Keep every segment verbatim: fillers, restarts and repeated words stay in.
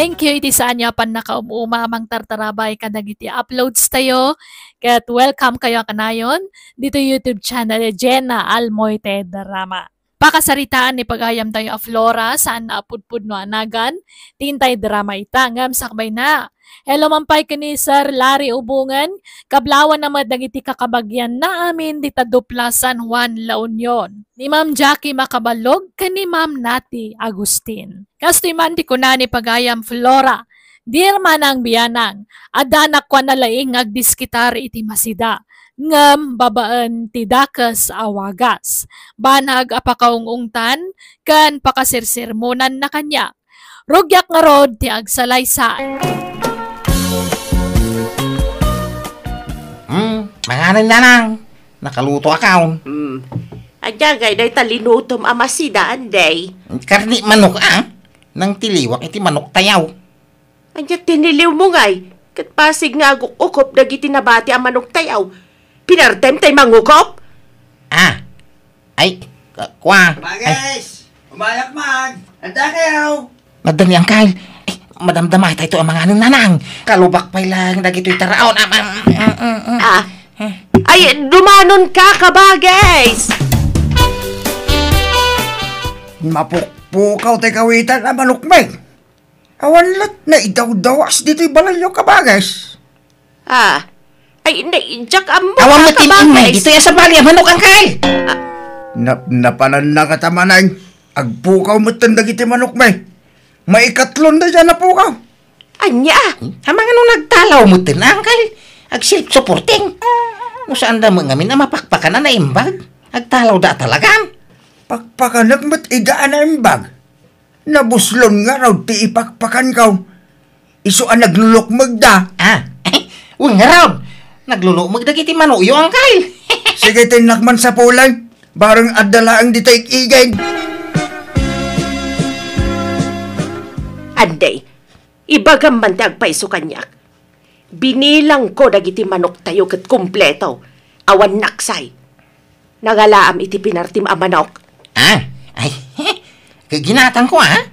Thank you iti saanyo a pannakaum-uma a mangtartarabay kadagiti uploads tayo. Ket welcome kayo a kanayon dito YouTube channel Jenna Almoite Drama. Pakasaritaan ni pagayam tayo a Flora, saan na a pudpudno a nagan, ti intay drama ita, ngem sakbay na. Hello man pay ken ni Sir Larry Ubongan, kablawan na met dagiti kakabagian na amin dita dupla San Juan, La Union. Ni Ma'am Jackie Macabalog ken ni Ma'am Nati Agustin. Kastoy man ti kuna ni pagayam Flora, Dear Manang Bianang, adda nakuan a laing nga agdiskitar iti masida, ngem babaen ti dakes a wagas. Banag a pakaung-ungtan ken pakasirsermonan na kaniak. Rugiak ngarud ti agsalaysay. Hmm, manganen nanang. Nakaluto akaw. Hmm. Ania ngay dayta linutom a masida, Anday? Karni manok, a? Nangtiliwak iti manok tayaw. Ania tiniliw mo ngay? Ket pasig nga aguk-ukop dagiti nabati a manok tayaw. Pinartem tay mangukop? Ah. Ay, ka-, kwa. Ay. Bagay! Umayak man! Adda kayo! Madali, Angkal. Ay, madamdama tayo a manganen nanang. Kalubak pay lang dagitoy taraon. Am, am, am, am, am. Ah. Ay, dumanon ka, kabagis! Mapukpukaw tay kawitan a manok, Meng. Awan lat na idawdawas ditoy balayyo, kabagis. Ah. Ay, na, Jack, ammo Awan ka, met ti kabagis. Ditoy a sabali a manok, Angkal. Ah. Nap-, napanan na katamanay. Agpukaw met dagiti manok, may. Maikatlon da dyan napukaw. Anya? Hmm? Amangano nagtalaw met, Angkal? Ag-self-supporting. No saan da met ngamin a mapakpakan a naimbag? Agtalaw da talagan. Pakpakanak met ida a naimbag. Nabuslon ngarud ti ipakpakanko. Isu a naglulukmegda. Ah, wen ngarud. Naglulukmeg dagiti manokyo, Angkal. Sige, tinnak man sapulay. Bareng adda laeng dita igigid. Anday, ibagam man ti agpayso kaniak. Binilangko dagiti manoktayo ket kompleto. Awan naksay. Nangalaam iti pinartim a manok. Ah, ay, ginatangko, ah.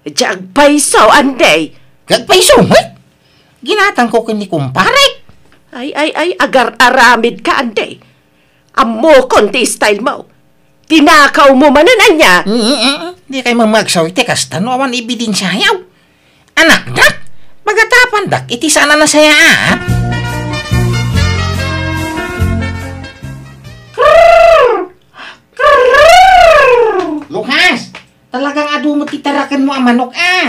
Diay agpayso, Anday. Agpayso, eh? Ginatangko ken ni kumparek. Ay, ay, ay, agar-aramid ka, Anday. Ammokon ti style mo. Tinakaw mo manen ania? Mm, mm, mm. Di kay mamagsaw iti kasta no awan ebidensiayo. Anakdak, pagatapandak iti saan a nasayaat. Lukas, talagang adu met ti tarakenmo a manok, a.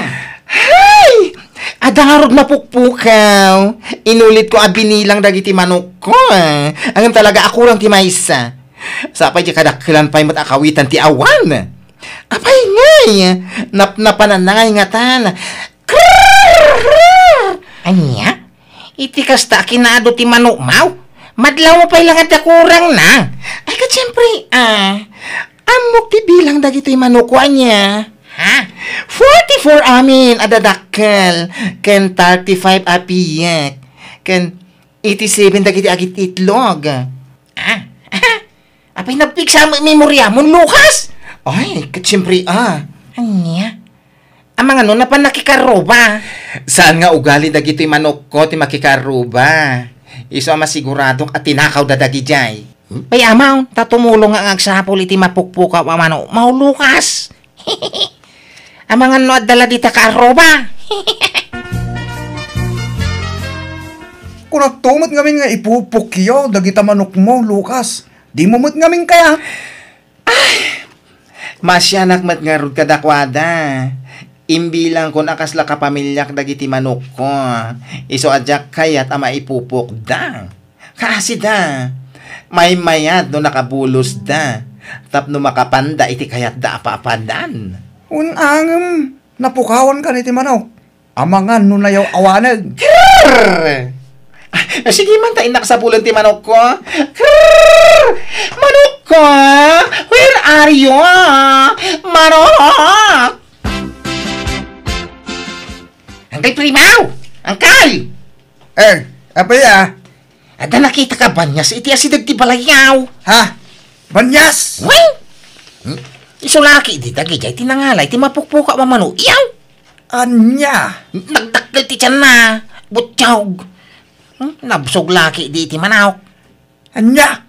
Hay! Adda ngarud napukpukaw. Inulitko a binilang dagiti manokko, a. Ngem talaga a kurang ti maysa. Sapay diay kadakkelan pay met a kawitan ti awan. Apay ngay? Napnapananna ngay ngatan. Krrrr! Ania? Iti kasta a kinaadu ti manokmo? Madlawmo pay la nga adda kurangna. Ay, ket siempre, a. Ammok ti bilang dagitoy manokko, ania? Ha? Forty-four amin a dadakkel, ken thirty-five a piek, ken eighty-seven dagiti agit-itlog. Ah? Apay nagpigsa met memoriamon, Lukas? Ay, ket siempre, a. Ania? Amangan no napan nakikarruba? Saan nga ugali dagitoy manokko ti makikarruba. Isu a masiguradok a tinakawda dagidiay. Pay amaw, ta tumulong nga agsapul iti mapukpukaw a manokmo, Lukas. Amangan no adda la dita kaarruba. Kunakto met ngamin nga ipupukyo dagita manokmo, Lukas. Dimo met ngamin kayat. Ay, masianak met ngarud kadakuada. Imbilangkon a kasla kapamiliak dagiti manokko. Isu a diak kayat a maipupokda. Kaasida, maymayat no nakabulosda, tapno makapanda iti kayatda a paapadan. Wen, ngem napukawankan iti manok. Amangan no nayaw-awaneg. Krrr! Ah, sige man ta innak sapulen ti manokko. Krrr! Manokko! Where are you? Manok! Angkal Primaw! Angkal! Eh, apay a? Adda nakitaka a banias iti asideg ti balayyo. Ha? Banias? Wen? Hmm? Isu la ketdi dagidiay ti nangala iti mapukpukaw a manokyo. Ania? Nagdakkel ti tianna. Buttiog. Hmm? Nabsog la ketdi iti manok. Ania?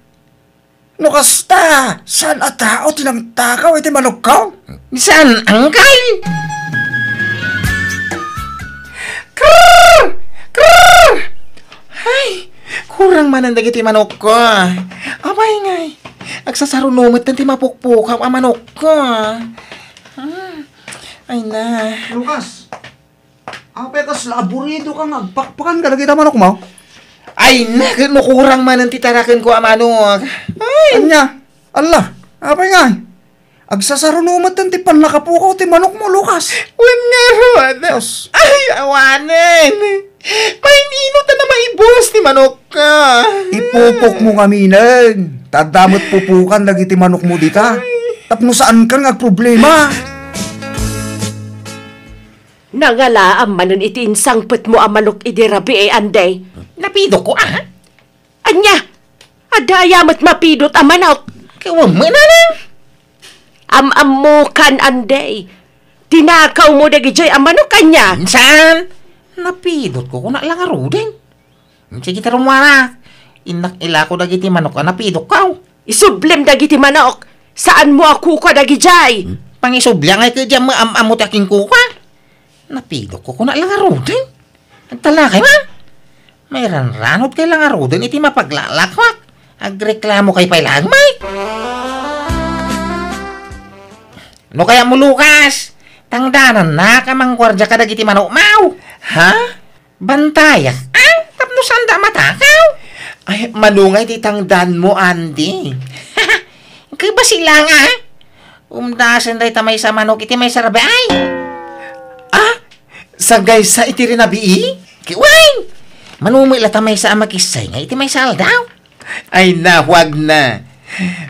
No kasta, saan a tao ti nangtakaw iti manokko? Saan, angkel? Krrr! Krrr! Ay, kurang manen dagiti manokko. Apay ngay, agsasaruno metten ti mapukpukaw a manokko. Hmm. Ay na. Lucas, apay kasla aburido ka nga agpakpakan kadagiti manokmo? Ay na, ket no kurang manen ti tarakenko a manok. Ay. Ania? Alla, apay ngay? Agsasaruno metten ti pannakapukaw ti manokmo, Lucas. Wen ngarud. Yes. Ay, awanen. Mainino ta na maibus ti manokko? Ipupokmo ngaminen. Ta adda met pupukan dagiti manokmo dita. Tapno saankan nga agproblema. Nangalaam manen iti insangpetmo a manok idi rabii, Andy. Napidokko, a? Ania? Adda aya met mapidot a manok? Ket wen met, nanang. Am-ammokan, Andy. Tinakawmo dagidiay a manok, ania? Saan? Napidotko, kuna la ngaruden. Sige, tarumara. Innak ilako dagiti manok a napidokko. Isublem dagiti manok. Saanmo a kukua dagidiay. Pangisubli ngay ket diam am-ammo ti akinkukua. Napidokko, kuna la ngaruden. Agtalakay man. Mairanranutkay la ngaruden iti mapaglalakwak. Agreklamokay pay laeng, may. No kayatmo, Lucas, tangdanannak a mangguardia kadagiti manokmo. Ha? Bantayak, a? Tapno saanda a matakaw? Ay, mano ngay ti tangdanmo, Andy? Kay basi la nga, a? Umdasen dayta maysa a manok iti maysa a rabii. A? Sagaysa iti rinabii? Ket wen! Mano met la ta maysa a makissaynga iti maysa a aldaw? Ay, nahuagna.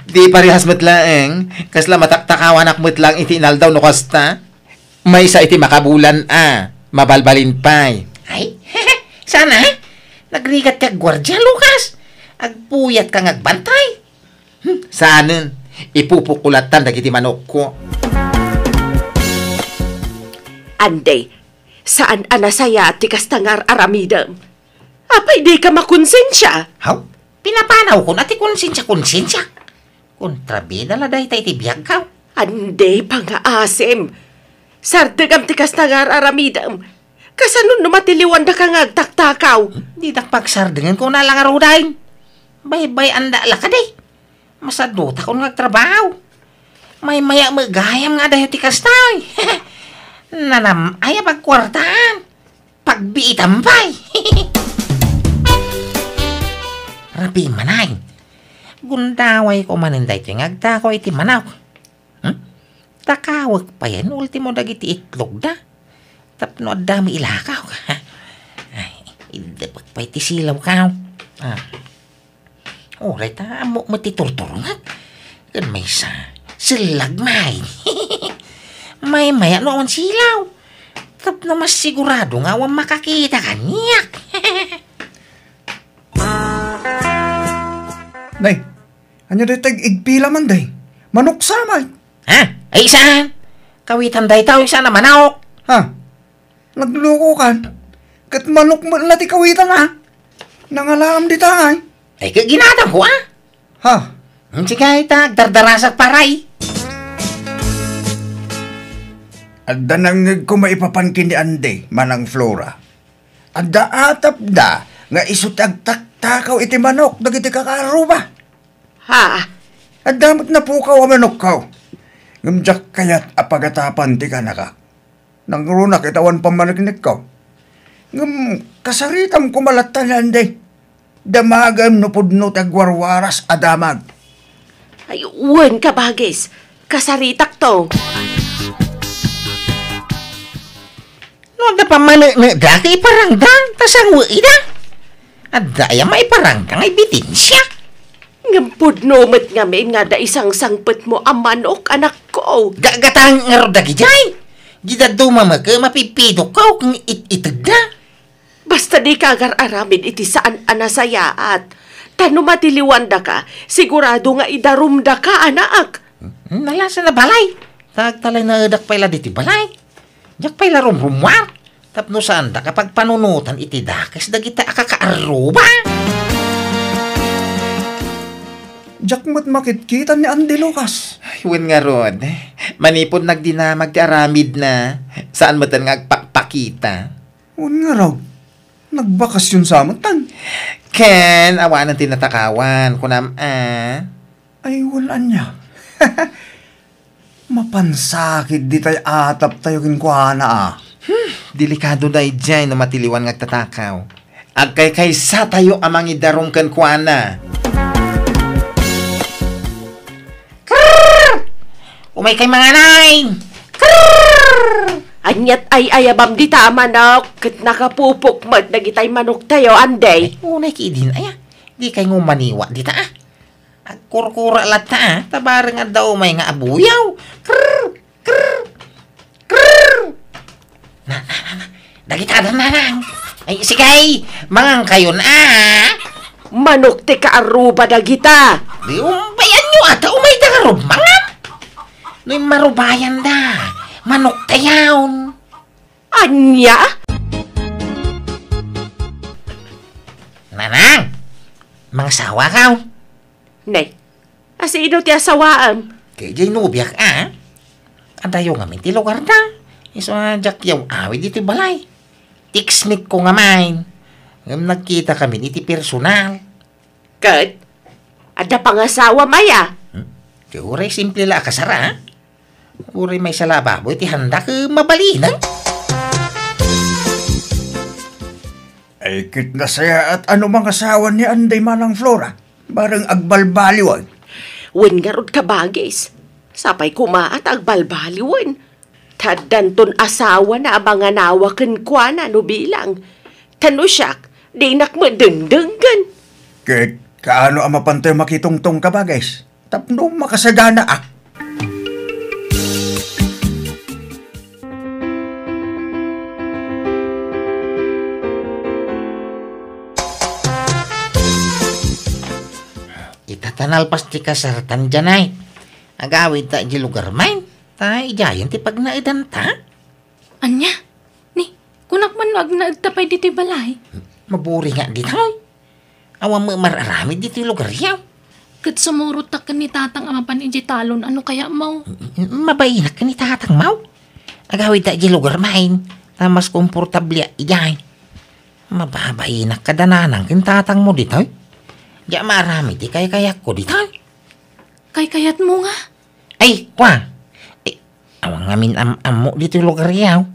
Di parehas met laeng, kasla mataktakawanak met laeng iti inaldaw no kasta. Maysa iti makabulan a, mabalbalin pay. Ay, sana, a? Nagrigat ti agguardia, Lucas. Agpuyatka nga agbantay. Hmm, saanen, ipupukko lattan dagiti manokko. Andy, saan a nasayaat ti kasta nga ar-aramidem. Apay dika makonsensia? Haw? Pinapanawkon a ti konsensia-konsensia. Kontrabida la dayta iti biagko. Andy, pangaasim. Sardegam ti kasta nga ar-aramidem. Kasano no matiliwandaka nga agtaktakaw? Didak pagsardengen, kuna la ngaruden. Baybay-anda la kadi. Masadutakon nga agtrabaho. Maymaya met gayam nga adayo ti kasta. Nanam-ay a pagkuartaan. Pagbiitan pay. Rabii manen. Gundawayko manen daytoy nga agtakaw iti manok. Hmm? Takawek pay no ultimo dagiti itlogda. Tapno adda met ilakaw. Ay, iddepek pay ti silawko. A. Uray ta ammok met ti turturnget. Ken maysa, sellag met. Maymaya no awan silaw. Tapno masigurado nga awan makakita kaniak. Nay, ania dayta ig-igpila man, day? Manok sa met. Ha? Ay, saan? Kawitan dayta, saan a manok? Ha? Naglukokan. Ket manok met la ti kawitan, a? Nangalaam dita, ay. Ay, ket ginatangko, a? Ha? Sige, ta agdardarasak pay. Adda nangngegko maipapan ken ni Andy, Manang Flora. Adda atapda nga isu ti agtaktakaw iti manok dagiti kakaarruba. Ha? Adda met napukaw a manokko. Ngem diak kayat a pagatapan ti kanakak. Nangrunak iti awan pammaneknekko. Ngem kasaritam koma latta ni Andy. Damagem no pudno ti agwarwaras a damag. Ay, wen, kabagis. Kasaritakto. No adda pammaneknekda ket iparangda, ta sango ida. Adda aya maiparangda nga ebidensya? Ngem pudno met ngamin nga adda isangsangpetmo a manok, anakko. Gagatang ngarud dagidiay. Di dadduma met ket mapipidokko ken it-itegda. Basta dika agar-aramid iti saan a nasayaat. Ta no matiliwandaka, sigurado nga idarumdaka, anak. Nalasan a balay. Ta agtalinaedak pay la ditoy balay. Diak pay la rumrumuar. Tapno saandak a pagpanunotan iti dakes dagita a kakaarruba. Diak met makitkitan ni Andy, Lucas. Ay, wen ngarud. Manipud nagdinamag ti aramidna, saan metten nga agpakpakita. Wen ngarud, nagbakasyon sa metten. Ken, awanen ti natakawan, kunam a. Ay, wen ania. Mapansakit ditay ataptayo kenkuana, a. Hmm, delikado daydiay no matiliwan nga agtatakaw. Agkaykaysatayo a mangidarum kenkuana. Krrr! Umaykay mangan. Krrr! Aniat ay-ayabam dita a manok, ket nakapupok met dagitay manoktayo, Andy. Ay, unay ki idin, aya. Dikay nga umaniwa dita, a. Agkurkura latta, a, ta bareng adda umay nga abuyaw. Krrr! Krrr! Krrr! Na, na, na, na. Dagita da, nanang. Ay, sige, mangankayon, a. Manok ti kaarruba dagita. Di umbayanyo, a, ta umayda ngarud mangan. No immarubayanda, manoktayon. Ania? Nanang, mangasawakaw. Nay, a, sino ti asawaem? Ket diay nobiak, a. Adayo ngamin ti lugarda. Isu a diak yaw-awid iti balay. Text-mate ko ngamin. Ngem nagkitakamin iti personal. Ket, adda pangasawam aya? Hmm? Ket uray simple la a kasar, a. Uray maysa la a baboy ti handak, e, mabalinen. Ay, ket nasayaat a no mangasawa ni Andy, Manang Flora. Bareng agbalbaliwen. Wen ngarud, kabagis. Sapay koma a ta agbalbaliwen. Ta addanton asawana a manganawa kenkuana no bilang. Ta no siak, dinak met dengdenggen. Ket kaano a mapantayo makitungtong, kabagis? Tapno makasaganaak. Ita ta nalpas ti kasartan, Janay. Agawidta idiay lugarmi. Ta idiayen ti pagnaedanta. Ania? Ni, kunak man no agnaedta pay ditoy balay? Maburinga ditoy. Awan met mar-aramid ditoy lugaryo. Ket sumurottak ken ni Tatang a mapan idiay talon, a no kayatmo. Mabainak ken ni Tatangmo. Agawidta idiay lugarmi. Ta mas komportableak idiay. Mababainak kada nanang ken tatangmo ditoy. Diak maaramid ti kaykayatko ditoy. Kaykayatmo nga? Ay, kua. Ay, awan ngamin am-ammo ditoy lugaryo.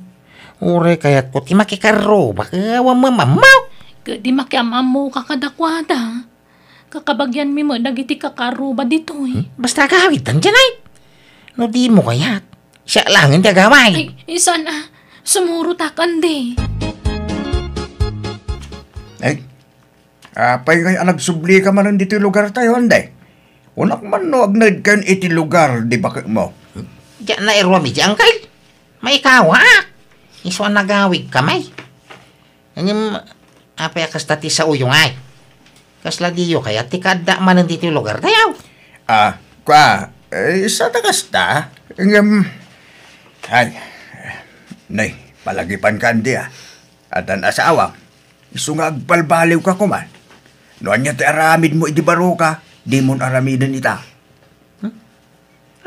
Uray kayatko ti makikarrubak, awan mamammaw. Ket di makiam-ammoka kadakuada. Kakabagianmi met dagiti kakaarruba ditoy. Hmm? Basta agawidtan, Janay. No dimo kayat, siak laengen ti agawid. Ay, saan a. Sumurottak, Andy. Ay, apay ngay a nagsublika manen ditoy lugartayo, Andy? Kunak man no agnaedkayon iti lugar di baketmo. Diak nairuam iti, Angkel. Maikawaak. Isu a nagawidkami. Ngem, apay a kasta ti saoyo ngay? Kasla diyo kayat ti kaaddaak manen ditoy lugartayo? A, kua, e, saan a kasta. Ngem, ay, nay, palagipanka, Andy, a. Addan asawam. Isu nga agbalbaliwka koma. No ania ti aramidmo idi baroka, dimon aramiden ita. Hmm?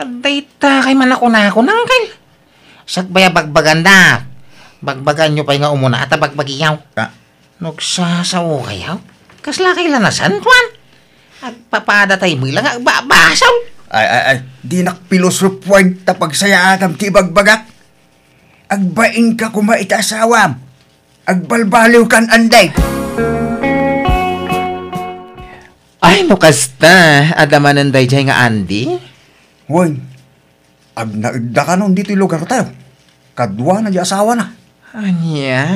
Adda ita kay manakunakon, Angkel. Sakbay a bagbaganda. Bagbaganyo pay nga umuna ta bagbagiyo. Ah. Nagsasaokayo? Kasla kay la nasantoan? Agpapadatayo met la nga agbabasol. Ay, ay, ay. Dinak pilosopuan ta pagsayaatam ti ibagbagak. Agbainka koma iti asawam. Agbalbaliwkan, Andy. Ay, no kasta, adda manen daydiay nga Andy? Wen, agnaedda kanon ditoy lugartayo. Kaduana di asawana. Ania?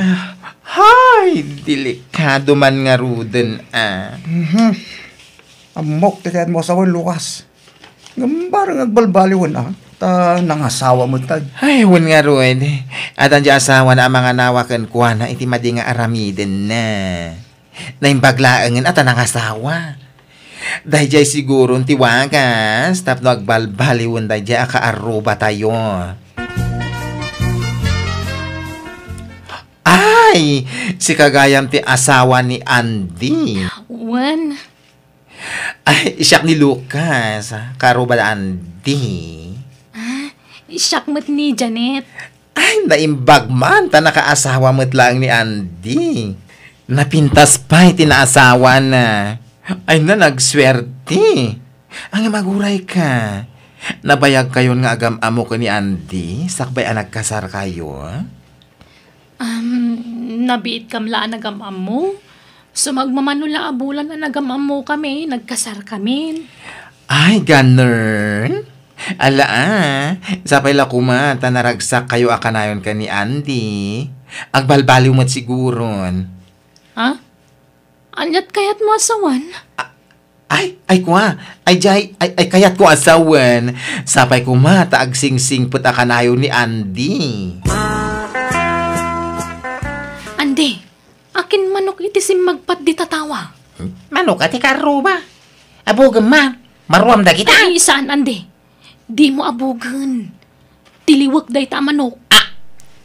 Hay, delikado man ngaruden, a. Mhm. Ammok ti kayatmo a sawen, Lucas. Ngem bareng agbalbaliwen, a, ta nangasawa metten. Ay, wen ngarud, addan di asawana a manganawa kenkuana iti madi nga aramidenna. Naimbag laengen a ta nangasawa. Daydiay siguron ti wagas tapno agbalbaliwen daydiay a kaarrubatayo. Ay, sika gayam ti asawa ni Andy. Wen. Ay, siak ni Lucas, karuba da Andy. Ah, siak met ni Janet. Ay, naimbag man, ta nakaasawa met laeng ni Andy. Napintas pay ti naasawana. Ay na, nagsuerte. Ang magurayka. Nabayagkayon nga agam-ammo ken ni Andy, sakbay a nagkasarkayo? Um, nabiitkam la a nagam-ammo? Sumagmamano la a bulan a nagam-ammokami, nagkasarkamin. Ay, ganun? Ala, ah. Sapay la koma, ta naragsakkayo a kanayon ken ni Andy. Agbalbaliw met siguron. Ha? Aniat kayatmo a sawen? A-, ay, ay, kua. Ay, jay, ay, ay, kayatko a sawen. Sapay koma, ta agsingsingpet a kanayon ni Andy. Andy, akin manok iti simmagpat di tatawa? Manok a ti karuba. Abugem man. Maruam dagita. Ay, saan, Andy? Dimo abugen. Tiliwek dayta a manok. Ah,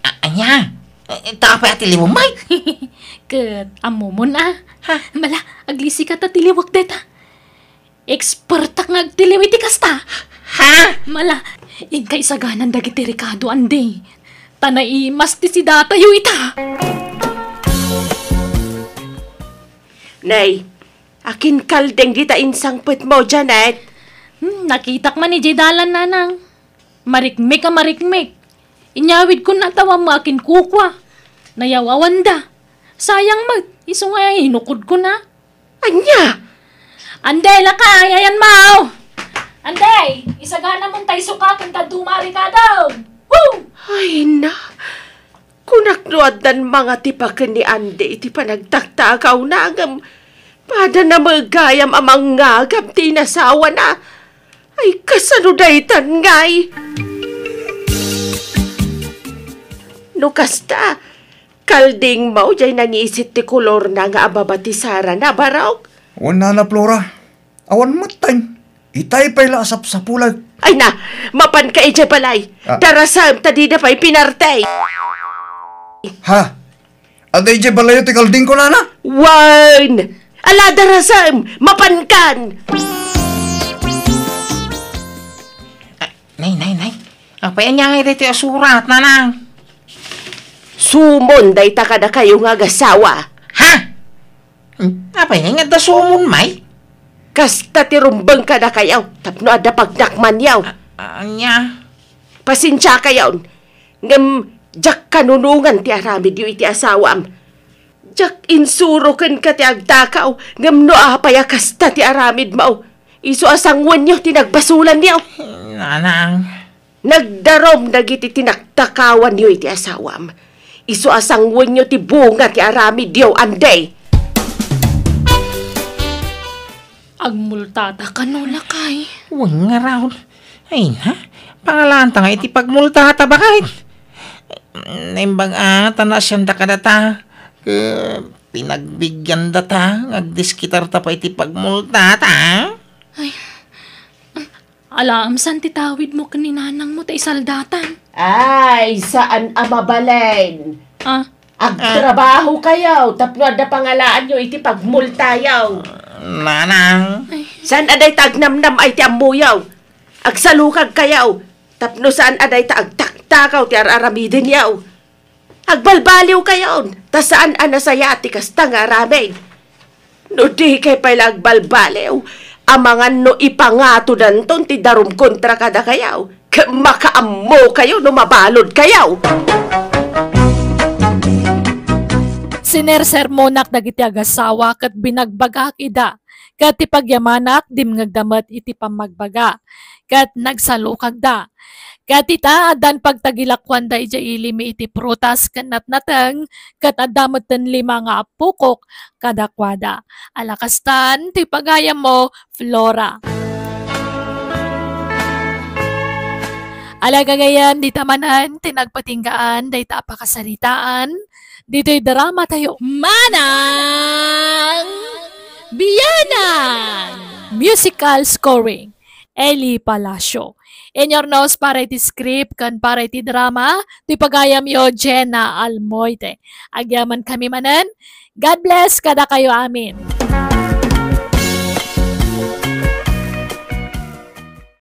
ah, ania? Eh, ta apay a tiliwem, may? Ket ammomon, a. Ha? Mala, aglisika ta tiliwek dayta. Expertak nga agtiliw iti kasta. Ha? Mala, inka isaganan dagiti rekado, Andy. Ta naimas ti sidatayo ita. Nay, akin kalding dita insangpetmo, Janet? Hmm, nakitak man idiay dalan, nanang. Marikmik a marikmik. Inyawidkon a tawammo akin kukua. Nayaw-awanda. Sayang met, isu nga inukodkon a. Ania? Anday, lakay, ayan mao. Anday, isaganamon tay sukaten ta duma a rekado. Woo! Ay na, kunak no addan mangatipaken ni Andy iti panagtaktakawna, ngem pada na met gayam a mangngagam ti inasawana. Ay, kasano daytan ngay? No kasta, kaldingmo jay nangisit ti kolorna nga ababa ti sarana, barok? Wen, Nana Flora. Awan met time. Itay pay la a sapsapulek. Ay na, mapanka idiay balay. Ah. Darasem ta dida pay pinarti. Ha? Adda idiay balayo ti kaldingko, nana? Wen! Ala, darasem! Mapankan! Ah, nay, nay, nay. Apay ania ngay daytoy a surat, nanang? Sumon dayta kadakayo nga agasawa. Ha? Hmm, apay ngay nga adda sumon, may? Kasta ti rumbeng kadakayo, tapno adda pagdakmanyo. A-, ania? Pasensiakayon, ngem diak kanunongan ti aramidyo iti asawam. Diak insuro kenka ti agtakaw, ngem no apay a kasta ti aramidmo, isu a sanguenyo ti nagbasolanyo. Nanang. Nagdarum dagiti tinaktakawanyo iti asawam. Isu a sanguenyo ti bunga ti aramidyo, Andy. Agmultata kano, lakay? Wen ngarud. Ay na, pangalaanta nga iti pagmultata, baket. Naimbag a, ta naasianda kadata. Ket pinagbigiandata, nga agdiskitarta pay iti pagmultata. Ay, alaem saan ti tawidmo ken ni nanangmo ta isaldatan? Ay, saan a mabalin. Ah? Agtrabahokayo tapno adda pangalaanyo iti pagmultayo. Nanang. Ay. Saan a dayta agnamnam-ay ti ammoyo. Agsalukagkayo tapno saan a dayta agtaktakaw ti ar-aramidenyo. Agbalbaliwkayon, ta saan a nasayaat ti kasta nga aramid. No dikay pay la agbalbaliw, amangan no ipangatodanton ti darum kontra kadakayo, ket makaammokayo no mabaludkayo. Sinersermonak dagiti agasawa ket binagbagak ida, ket ti pagyamanak dimngegda met iti pammagbaga, ket nagsalukagda. Ket ita, addan pagtagilakuanda idiay ili mi iti prutas ken natnateng, ket adda metten lima nga appokok kadakuada. Ala kastan ti pagayammo, Flora. Ala gagayyem, dita manen ti nagpatinggaan dayta a pakasaritaan ditoy drama tayo. Manang Bianang! Musical scoring. Eli Palacio. Inyurnos para iti script ken para iti drama, ti pagayamyo, Jenna Almoite. Agyamankami manen. God bless kadakayo amin.